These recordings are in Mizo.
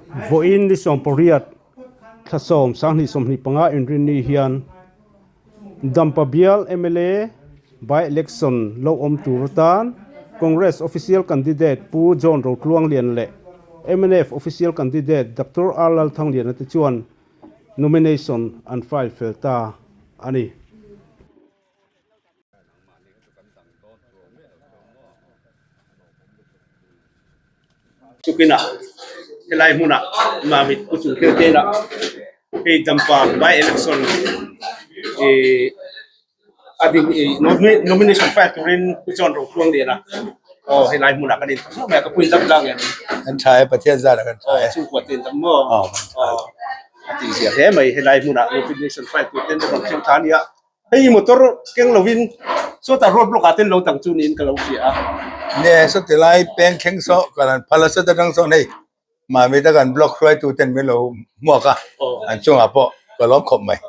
Vawiin ni sawmpariat thla sawm sanghnih sawmhnih panga inrinni hian Dampa bial mla by election lo awm tur atan Congress official candidate Pu John Rotluanglian leh mnf official candidate Doctor R Lalthangliana te chuan nomination an file fel ta a ni. Tukinah helai hmunah Mamit pu chung thil te lah hei Dampa by election ih a ding ih nomination file turin pu John Rotluangliana aw helai hmunah kan inhmu hlauh mai a ka pu in dam tlang em? Kan tha e Pathian zat ah kan tha e. Aw chhungkua te in dam maw? Aw kan tha. Aw a tih zia hle mai helai hmunah nomination file tur te an rawn thleng thla a nia. Hei motor keng lovin sawtah road block ah ten lo dang chu niin ka lo hria a. Nge sawti lai peng thleng saw ka lan phal a sawt atang sawn hei mahni te kan block hruaitu ten min lo hmuak a an chungah pawh ka lawm khawp mai.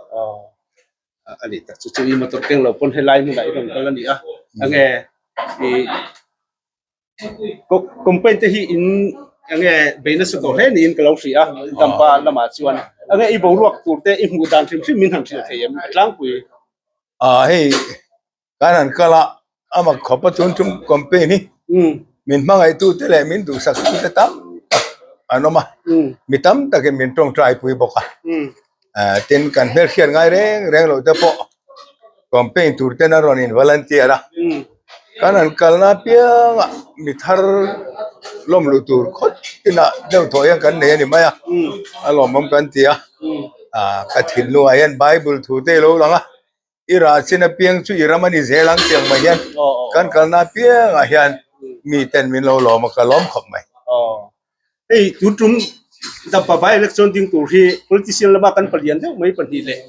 A ni tak chu chu i motor keng lo pawn helai hmunah i rawn kal a ni a enge i Campaign te hi in enge bei nasa tawh hle niin ka lo hria a, Dampa lamah chuan enge i boruak tur te i hmuh dan hrim hrim min han hrilh thei em a tlangpui? Ah hei kan han kal a, a mak khawp a tun tum campaign hi min hmangaihtu te leh min duhsak tu te tam tak an awm a, mi tam takin min tawngtai pui bawk a, tin kan hmelhriat ngai reng reng loh te pawh campaign tur ten a rawn in volunteer a kan han kalna apianga mi thar lawm luh tur khawt inah deuh thaw hian kan nei a ni mai a a lawmawm kan ti a ah ka thinlungah hian bible thu te a lo lang a i rah chin apiang chu i ram a ni zel ang tiang mai hian kan kalna apiangah hian mi ten min lo lawm a ka lawm khawp mai. Hei tun tum Dampa by election ding tur hi politician lama kan palian deuh mai pahnih leh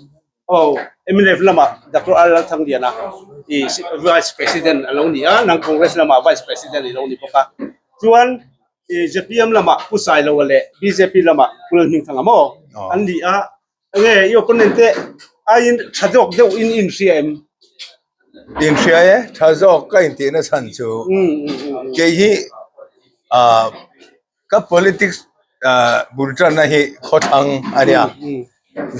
aw mnf lama Doctor R Lalthangliana i vice president a lo ni a nang Congress lama vice president i lo ni bawk a chuan i zpm lama Pu Sailoa leh bjp lama Pu Lalhmingthanga maw an ni a Enge i opponent te aiin tha zawk deuh in inhria em? Inhria e, tha zawk ka intih na chhan chu kei hi ah ka politics ah bul tanna hi khawthlang a nia.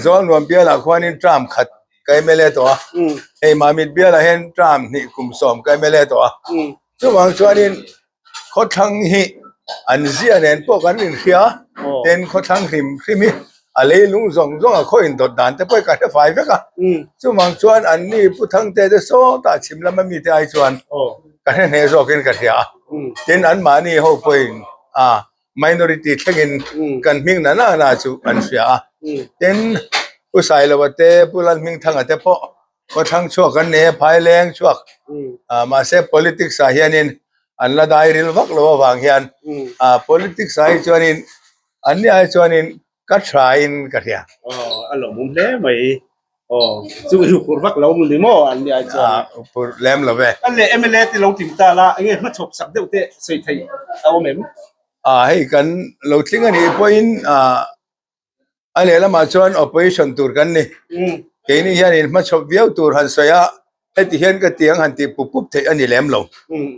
Zawlnuam bialah khuanin term khat ka mla tawh a, hei Mamit bialah hian term hnih kum sawm ka mla tawh a. Chuvang chuanin Khawthlang hi an zia nen pawh kan inhria tin khawthlang hrim hrim hi a leilung zawng zawng a khaw indawt dan te pawh hi ka hre fai vek a chuvang chuan an ni Pu Thangte te sawtah chhim lama mite ai chuan ka hre hneh zawkin ka hria a tin anmahni ho pawhin a minority thlengin kan hming na na na chu an hria a tin Pu Sailoa te Pu Lalhmingthanga te pawh Khawthlang chhuak an nei a, phaileng chhuak mahse politics ah hianin an la dai ril vak lo avang hian politics ah hi chuanin an ni ai chuanin ka tha in ka hria. Aw a lawmawm hle mai. Aw chu i hupur vak lo ni maw an ni ai chuan. Hupur lem lo ve. An leh mla te lo tim ta la enge hmachhawp sak deuh te sawi theih a awm em? Hei kan lo tling anih pawhin A lehlamah chuan opposition tur kan ni. Keini hian in hmachhawp viau tur han sawi a, heti hian ka tiang han tih pup pup theih a ni lem lo.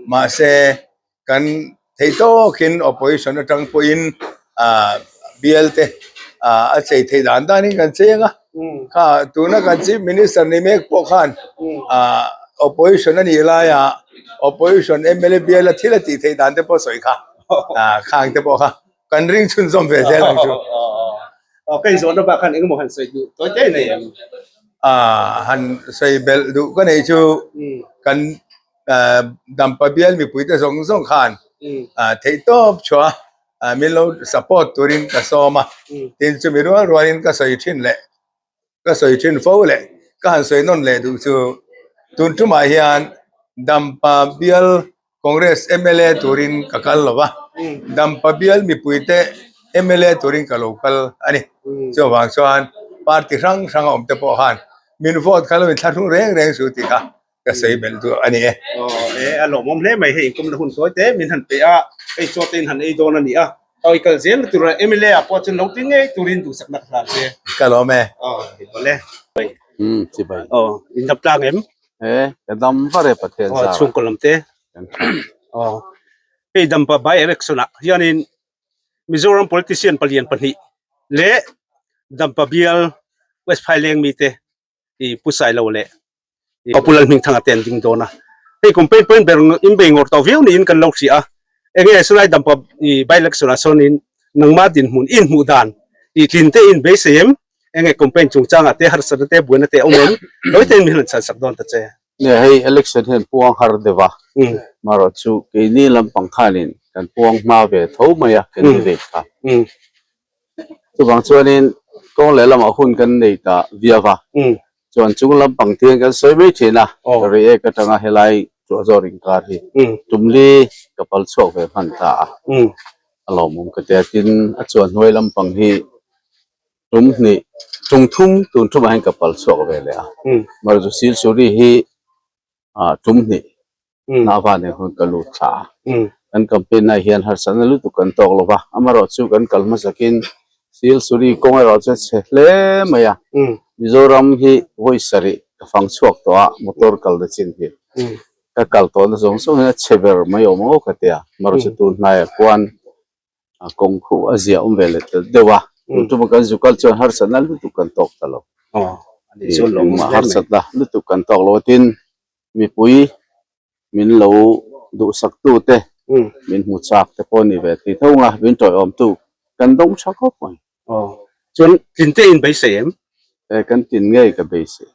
Mahse, kan theih tawkin opposition atang pawhin bial te a chei theih dan danin kan cheng a. Kha tuna kan chief minister ni mek pawh khan opposition a nih laia opposition mla bial a thil a tih theih dan te pawh sawi kha khang te pawh kha. Kan ring chhunzawm ve zel ang chu. Aw ka inzawhna bak khan engemaw han sawi duh tawi tawi nei em? Ah han sawi belh duh ka nei chu kan Dampa bial mipuite zawng zawng khan theihtawp chhuah a min lo support turin ka sawm a, tin chumi rual rualin ka sawi thin leh Ka sawi thin fo leh ka han sawi nawn leh duh chu tun tumah hian Dampa bial Congress mla turin ka kal lo va, Dampa bial mipuite mla turin ka lo kal a ni. Chuvang chuan party hrang hrang a awm te pawh khan min vote kha lo inthlahrung reng reng suh tih kha ka sawi belh duh a ni e. Aw e, a lawmawm hle mai hei inkumna hun tawi te min han pe a, hei chaw te in han ei dawn a ni a, aw i kal zel na tur a MLA ah pawh chuan lo ti ngei turin duhsakna ka hlan che. Ka lawm e. Aw hei pawh le. Umm chibai. Aw in dam tlang em? E, ka dam var e Pathian Aw zar ah. chhungkaw lam te. Aw hei dampa by election ah hianin. Mizoram politician palian pahnih leh Dampa bial West Phaileng mite i Pu Sailo leh i Pu Lalhmingthanga te an ding dawn a. Hei campaign point ber in bei ngawr tawh viau niin kan lo hria a. Enge chulai Dampa i by election ah sawn in nangmah dinhmun i inhmuh dan i tlin te in beisei em? Enge campaign chungchangah te harsatna te buaina te a awm em? Tawi tein min han chhansak dawn ta che. Nge hei election hian puang har deuh a, marawh chu keini lampang khanin kan puang hma ve tho mai a candidate kha. Chuvang chuanin kawng leh lamah hun kan nei ta viau a, chuan chung lampang te hian kan sawi mai thin a, Reiek atanga helai Tuahzawr inkar hi tumli ka pal chhuak ve hman ta a, a lawmawm ka ti a, tin a chuan hnuai lampang hi Tum hnih, tum thum tun thumah hian ka pal chhuak ve leh a. Marzu Silsuri hi tum hnih na van eng hun ka lut thla a. Kan campaign ah hian harsatna lutuk kan tawk lo va, amaherawhchu kan kal hmasakin Silsuri kawng erawh chu a chhe hle mai a. Mizoram hi vawi sarih ka fang chhuak tawh a, motor kal na chin hi ka kal tawhna zawng zawng hian a chhe ber mai awm ang aw ka ti a. Amaherawhchu tun hnaiah khuan a kawng khuh a zia awm ve leh tel deuh a tun tuma kan zu kal chuan harsatna lutuk kan tawk ta lo engmah harsatna lutuk kan tawk lo a tin mipui min lo duhsak tu te min hmu chak te pawh a ni ve thei tho ang a min tawiawm tu kan dawng tha khawp mai. Chuan tlinte in beisei em? Kan tin ngei ka beisei.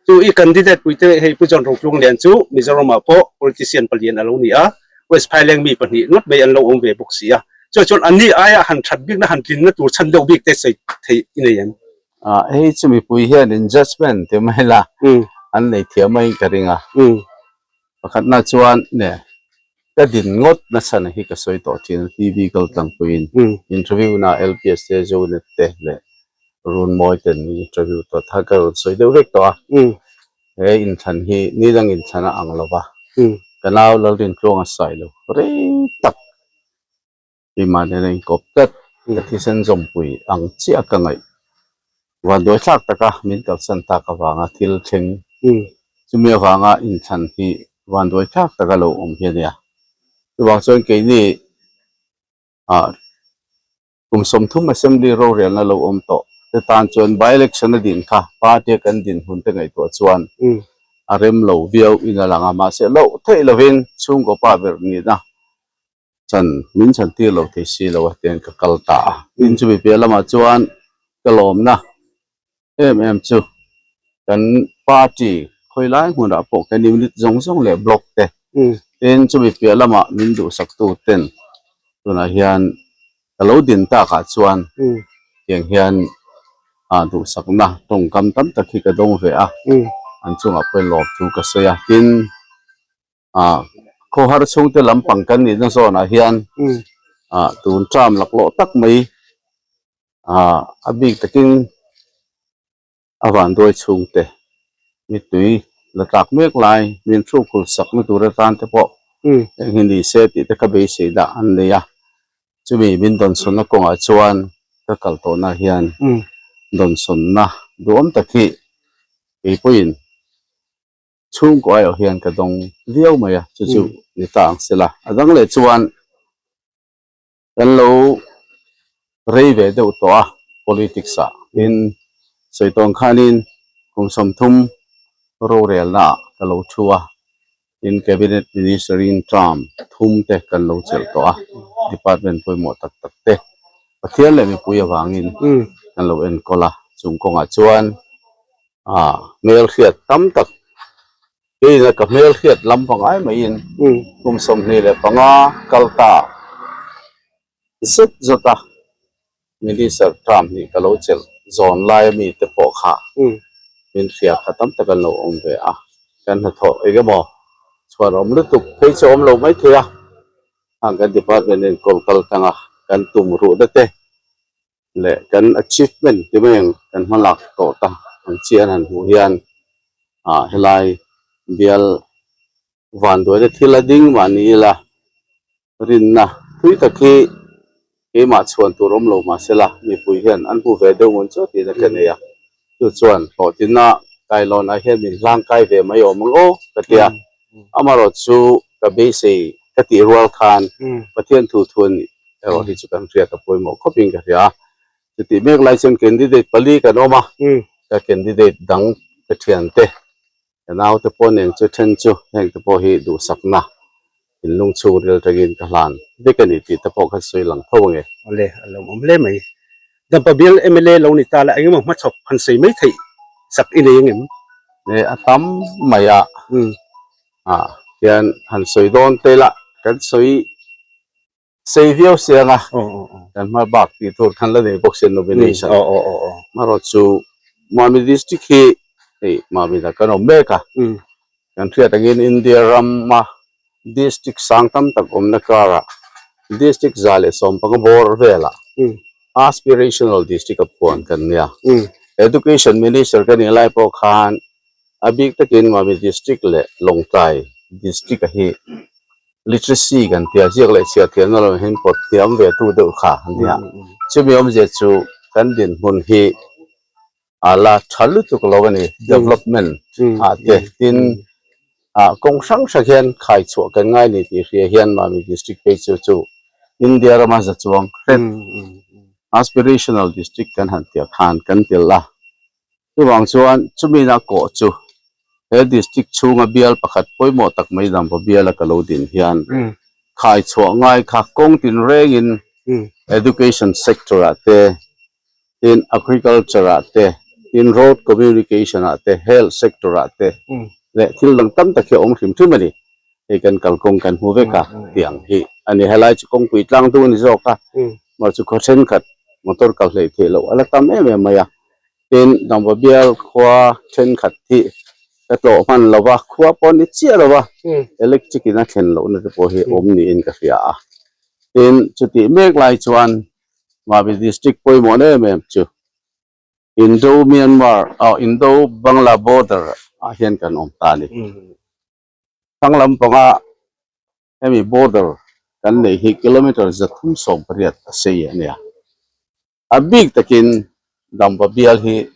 Chu i candidate puite hei Pu John Rotlung Lian chu Mizoramah pawh politician palian a lo ni a, West Phaileng mi pahnih ngawt mai an lo awm ve bawk si a. Chuan chuan anni aia han that bikna han tlinna tur chhan deuh bik te sawi theih i nei em? Hei chu mipui hian in judgement ti mai la an nei thiam maiin ka ring a. Pakhatna chuan ne ka din ngawt nasa na hi ka sawi tawh thin a, TV kal tlangpuiin interview na LPS te Zonet te leh Runmawi ten min interview tawh tha ka rawn sawi deuh vek tawh a, he inthlan hi ni dang inthlan a ang lo va, ka nau Lalrintluang a sawi lo rei tak keimah nena inkawp tlat ka thisen zawmpui ang chiah ka ngaih vanduai thlak taka min kalsan tak avanga thil thleng chumi avanga inthlan hi vanduai thlak taka lo awm hi a nia. Chuvang chuan keini ah kum 30 assembly rorelna lo awm tawh te tan chuan by election a din kha party a kan dinhmun te ngaihtuah chuan a rem lo viau in a lang a mahse loh theih lovin chhungkaw pa ber nihna chan min chan tir lo thei si lo a tiang ka kal ta a tin chumi piah lamah chuan ka lawmna em em chu kan party khawi lai hmunah pawh kan unit zawng zawng leh block te tin chumi piah lamah min duhsak tu ten tunah hian ka lo din takah chuan tiang hian ah duhsakna tawngkam tam tak hi ka dawng ve a an chungah pawhin lawm thu ka sawi a tin. Ah khawhar chhungte lampang kan nihna zawnah hian ah tun term laklawh tak mai ah a bik takin a vanduai chhungte mittui la tlak mek lai min hruk hul sakna tur atan te pawh eng hi ni se tih te kha beisei dah an nei a chumi min dawnsawnna kawngah chuan ka kal tawhna hian dawnsawnna duhawm tak hi keipawhin. Chhungkaw aiawh hian ka dawng viau mai a, chu chu ni ta ang sela. A dang leh chuan kan lo rei ve deuh tawh a politics ah tin sawi tawn khanin kum 30 rorelna ah ka lo thu a, tin cabinet minister in term thum te kan lo chelh tawh a, department pawimawh tak tak te Pathian leh mipui avangin kan lo enkawl a, chung kawngah chuan Ah, hmelhriat tam tak keina ka hmelhriat lam pangai maiin kum 25 kal ta zet zawt a Minister term hi ka lo chelh zawn lai ami te pawh kha min hria kha tam tak an lo awm ve a, kan hnathawh eng emaw chhuan awm lutuk phei chu awm lo maithei a, hang kan department enkawl kal tlang a kan tum ruhna te. leh kan achievement ti mai ang kan hma lak tawh ta ang chi an han hmuh hian ah helai bial vanduaina thil a ding mah ni ila rinna thui tak hi keimah chhuan tur awm lo mahsela mipui hian an hmu ve deuh ngun chu tihna ka nei a chu chuan hlawhtinna kailawnah hian min hlangkai ve mai awm ang aw ka ti a amaherawhchu ka beisei ka tih rual khan Pathian thu thu a ni. erawh hi chu kan hriat a pawimawh khawpin ka hria a. Chutih mek lai chuan candidate pali kan awm a, ka candidate dang ka thiante ka naute pawh nen chu then chu heng te pawh hi duhsakna thinlung chhung ril tangin ka hlan vek a ni tih te pawh kha sawi lang tho ange. Awle, a lo awm hle mai. Dampa bial mla lo ni ta la engemaw hmachhawp han sawi mai theih sak i nei angem? E, a tam mai a. Ah, hian han sawi dawn te la kan sawi sei viau siang a, kan hma bak tih tur khan la nei bawk sia nomination. Marawh chu Mami district hi hei Mami dah kan awm mek a, kan hriat angin India rama district sang tam tak awmna karah district 115 bawr velah aspirational district a phuan kan nia. Education minister ka nih lai pawh khan a bik takin Mami district leh Lawngtlai district a hi Literacy kan tia ziak leh chhiar thiamna lo hian pawt thiam ve tu deuh kha a nia. Chumi awmzia chu kan dinhmun hi a la tha lutuk lo a ni, development ah te tin ah kawng hrang hrang hian khai chhuah kan ngai ni tih hria hian Mami District phei chu chu India rama za chuang hret aspirational district kan han tia khan kan tel a. Chuvang chuan chumina kawh chu he district chhunga bial pakhat pawimawh tak mai Dampa biala ka lo din hian khai chhuah ngai kha kawng tin rengin education sector ah te, tin agriculture ah te, tin road communication ah te, health sector ah te leh thil dang tam tak hi a awm hrim hrim a ni. Hei kan kalkawng kan hmu vek a tiang hi a ni. Helai chu kawngpui tlang duh a ni zawk a, mahse khaw thenkhat motor kal hleih theih loh a la tam em em mai a. Tin, Dampa bial khua thenkhat hi ka tlawh hman lo va, khua pawh ni chiah lo va, electric in a thlen lohna te pawh hi awm niin ka hria a. Tin, chutih mek lai chuan Mami District pawimawh em em chu Indo-Myanmar, oh Indo-Bangla border ah hian kan awm ta a ni. Thlang lampanga hemi border kan neih hi kilometer 380 a sei a nia. A bik takin Dampa bial hi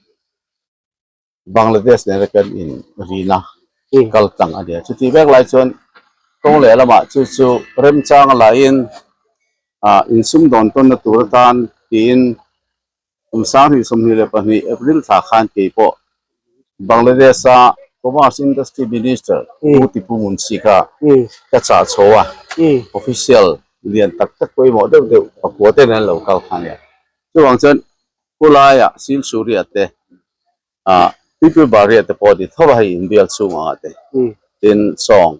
Bangladesh nena kan in rina kal tlang a nia. Chutih vek lai chuan kawng leh lamah chu chu remchang a laiin ah insumdawn tawnna tur atan tiin Kum 2022 April thla khan kei pawh Bangladesh-a Commerce Industry Minister Pu Tipu Munshi kha ka chah chho a, official lian tak tak pawimawh deuh deuh pakua ten an lo kal kha nia. Chuvang chuan khulaiah Silsuria te ah Pipibaria te pawh ni tho a hei inbial chhung angah te tin sawng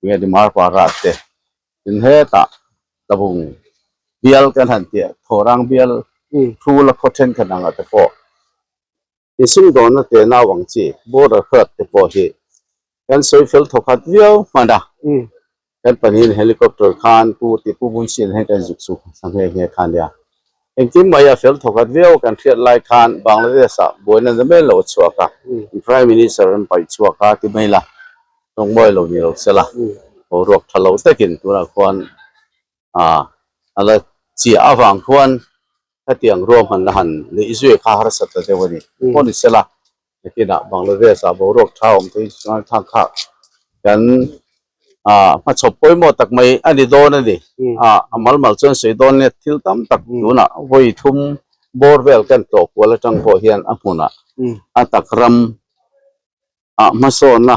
nge ni Marpara te tin hetah Tlabung bial kan han tih Thawhrang bial thu la khaw thenkhat angah te pawh insumdawnna te nau ang chi border herd te pawh hi kan sawi fel thawkhat viau hman a, kan pahnihin helicopter khan Pu Tipu Munsin hian kan zuk chhuk hmasa nghe nghe kha nia. Engtin mai a fel thawkhat viau kan hriat lai khan Bangladesh-ah buaina na mel lo a chhuak a, Prime Minister an paih chhuak a ti mai la, tawngmawi lo ni lo se la, boruak tha lo takin tunah khuan a la chiah avang khuan hetiang ruahmanna han neih zui kha harsat ta deuh a ni. Pawh ni se la, nakinah Bangladesh-ah boruak tha awm thei chuan thang kha kan hmachhawp pawimawh tak mai a ni dawn a ni. A mal mal chuan sawi dawn nia thil tam tak tunah vawi thum bawr vel kan tlawh kual atang pawh hian a hmunah a tak ram ah hmasawnna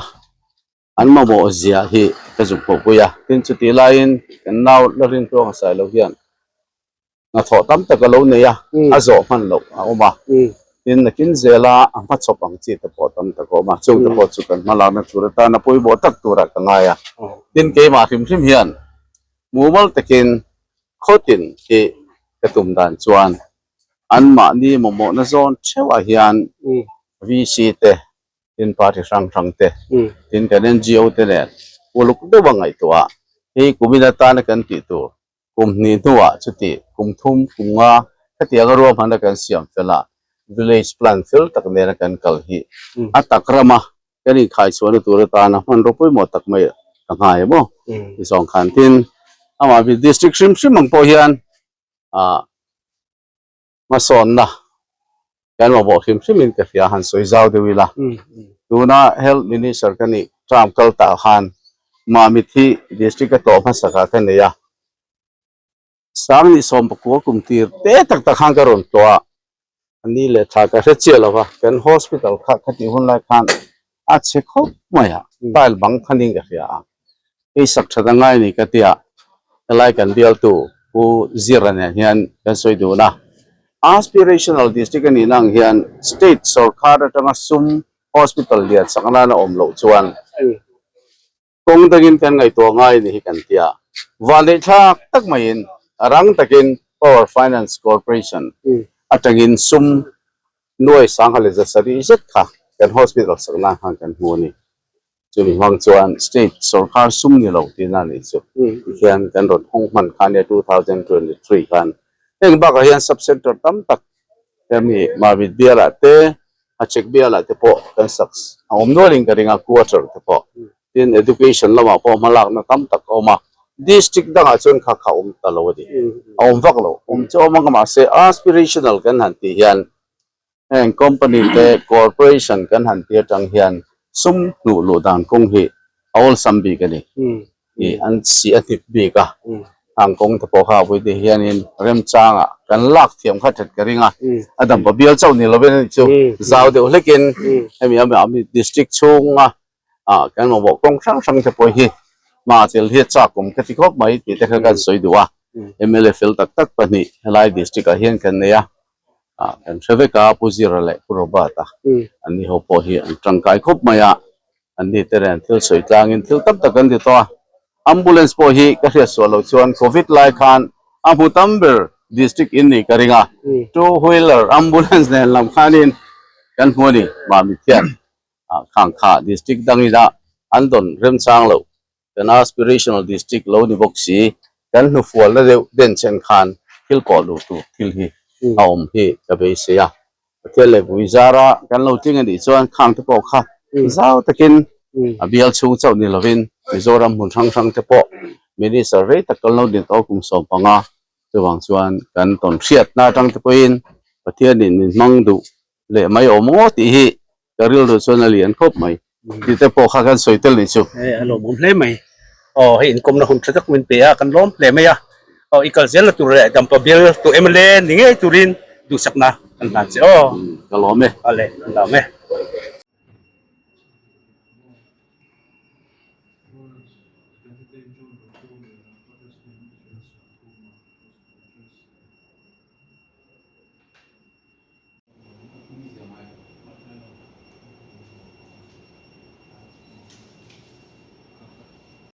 an mamawh zia hi ka zuk pawhpui a. Tin chutih laiin kan nau la rintlawng a sai lo hian hnathawh tam tak a lo nei a, a zawh hman loh a awm a. Tin nakin zela a hmachhawp ang chi te pawh tam tak a awm a, chung te pawh chu kan hmalakna tur atana pawimawh tak turah ka ngai a. Tin keimah hrim hrim hian mumal takin khawtin hi ka tum dan chuan anmahni mamawhna zawn theuhah hian VC te tin party hrang hrang te tin kan NGO te nen uluk deuh a ngaihtuah hi kumin atana kan tih tur kum hnih hnuah chuti kum thum kum nga hetiang a ruahmanna kan siam fel a village plan fel tak nena kan kal hi a tak rama kan inkhai chhuahna tur atana hmanraw pawimawh tak mai ka nghai a maw ti zawng khan tin amah district hrim hrim ang pawh hian ah hmasawnna kan mamawh hrim hrimin ka hria han sawi zau deuh ila. Tuna Health Minister ka nih term kal tah khan Mamit hi District a tlawh hmasakah ka nei a. Sang nih 19 kum tir te tak tak khan ka rawn tlawh a, a ni leh tha ka hre chiah lo va, kan hospital kha khatih hun lai khan a chhe khawp mai a, tile bang khanin ka hria a, hei sak that a ngai ni ka tia, helai kan bialtu Pu Zira nen hian kan sawi dun a, aspirational district a nihna ang hian state sorkar atanga sum hospital lian sak nana awm loh chuan Kawng dangin kan ngaihtuah ngai ni hi kan ti a, vanneih thlak tak maiin rang takin Power Finance Corporation atangin sum nuai sangha leh zasarih zet kha kan hospital sak nan khan kan hmu a ni. Chumi hmang chuan state sorkar sum ni lo tihna nih chu tikhian kan rawn hawng hman kha nia 2023 khan. Heng bakah hian sub-centre tam tak hemi Mamit bialah te, a check bialah te pawh kan sak a awm nualin ka ring a, quarter te pawh. Tin, education lamah pawh hmalakna tam tak a awm a, district dangah chuan kha kha a awm ta lo a ni, a awm vak lo. Awm chu a awm ang mahse aspirational kan han tih hian heng company te corporation kan han tih atang hian sum hnuh luh dan kawng hi a awlsam bik a ni. Ih an si a hnip bik a, hang kawng te pawh kha a vawi te hianin remchangah kan lak thiam kha that ka ring a, a dampa bial chauh ni lovin a nih chu zau deuh hlekin hemi a district chhunga ah kan mamawh kawng hrang hrang te pawh hi hma tel hi a chak awm ka ti khawp mai tih te kha kan sawi duh a, mla fel tak tak pahnih helai district ah hian kan nei a, ah kan hre vek a Pu Zira leh Pu Robert a an ni ho pawh hi an tangkai khawp mai a, an ni te nen thil sawi tlangin thil tam tak an ti tawh a, ambulance pawh hi ka hriat suah loh chuan covid lai khan a hmu tam ber district in nih ka ring a, two wheeler ambulance nen lam khanin kan hmu a ni Mamit hian. Ah khang kha district dangin a an dawn remchang lo kan aspirational district lo ni bawk si kan hnufualna deuh den chen khan thil pawh luh tur thil hi a awm hi ka beisei a Pathian leh Pui zara kan lo tling a nih chuan khang te pawh kha zau takin a bial chhung chauh ni lovin Mizoram hmun hrang hrang te pawh minister rei tak kan lo din tawh kum 15 chuvang chuan kan tawn hriatna atang te pawhin Pathianin min hmang duh leh mai awm aw tih hi ka rilru chuan a lian khawp mai tih te pawh kha kan sawi tel nih chu. Hei a lawmawm hle mai. Aw hei inkawmna hun tha tak min pe a kan lawm hle mai a. Aw i kal zel na tur leh Dampa bial tu mla ni ngei turin duhsakna kan hlan che aw. Ka lawm e. Awle kan lawm e.